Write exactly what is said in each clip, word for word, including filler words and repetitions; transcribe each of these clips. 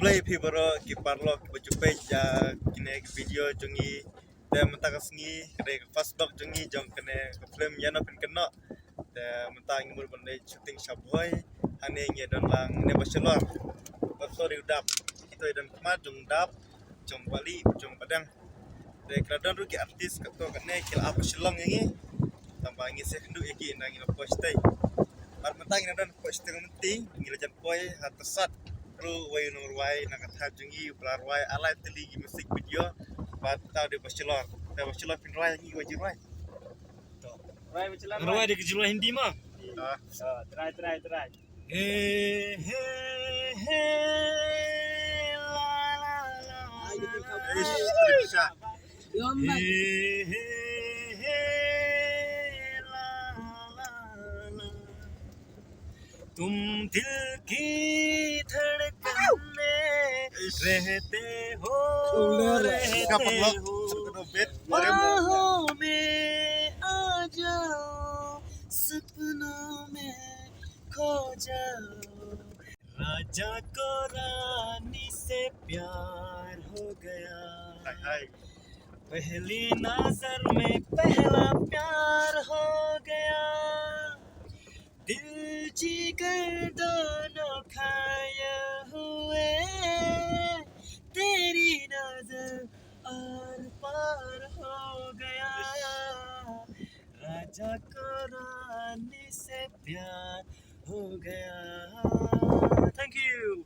Khublei phi baroh ki paralok kiba ju peit ïa kine ki video jong ngi. Te mynta ka sngi ka dei ka first vlog jong ngi jong kane ka film Ïano Phin Kynnoh. Te mynta ngi mut ban leit shooting sha Bhoi. Hangne ngi don lang ne Bachelor. Bachelor u dap. Kita i don khmat jong dap, jong bali, jong badang. Te ki la don ruh ki artist kato kane ki la ap Shillong ïa ngi. Tangba ngi sngewkynduh ïa ki, ngi la poi shatei. Bad mynta ngi la don poi shatei mynta, ngi la jan poi ha Tassat. Ruh wei u nongrwai na ka thaiñ jong ngi, u la rwai ar lai tylli ki music video. Bad ta dei Bachelor. Te Bachelor phin rwai ïa ngi, wei ju rwai. Rwai Bachelor, rwai dei ka jingrwai Hindi ma. Ah. Ah, try, try, try. Hey, hey, hey, la, la, la, la, la. Ish, Trisha. Hey, hey, hey, la, la, la। तुम दिल की धड़कन में रहते हो, रहते हो। बाहों में आ जाओ, सपनों में खो जाओ। राजा को रानी से प्यार हो गया। हाय, हाय। पहली नजर में पहला प्यार हो गया। दिल जिगर दोनों घायल हुए। तेरी नजर आर पार हो गया। राजा को रानी से प्यार हो गया। Thank you.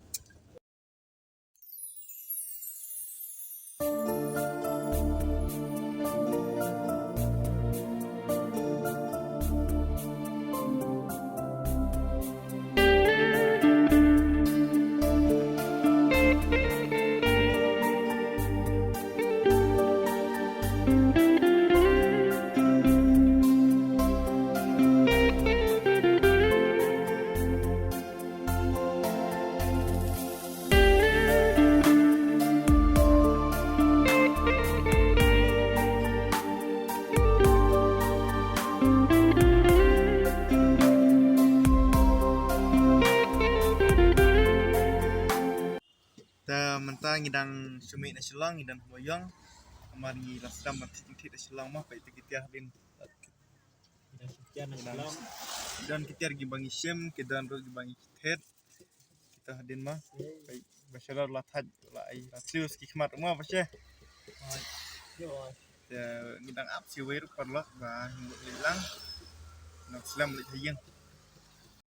Te mynta ngi dang shu mih na Shillong, ngi dang hmoi ïong. Namar ngi la sdang ban thied thied na Shillong mo, peit te ki tiar hadien. Ngi dang shu tiar na Shillong. Don ki tiar kiba ngi shim, ki don ruh kiba ngi thied. Kita hadien mo. Peit Bachelor la thait, la ai, la thliew ki khmat mo, Bache. Oi. Yo, oi. Te ngi dang ap shi wei ruh paralok ba ngi mut leit lang. Nang slem leit ha ïing.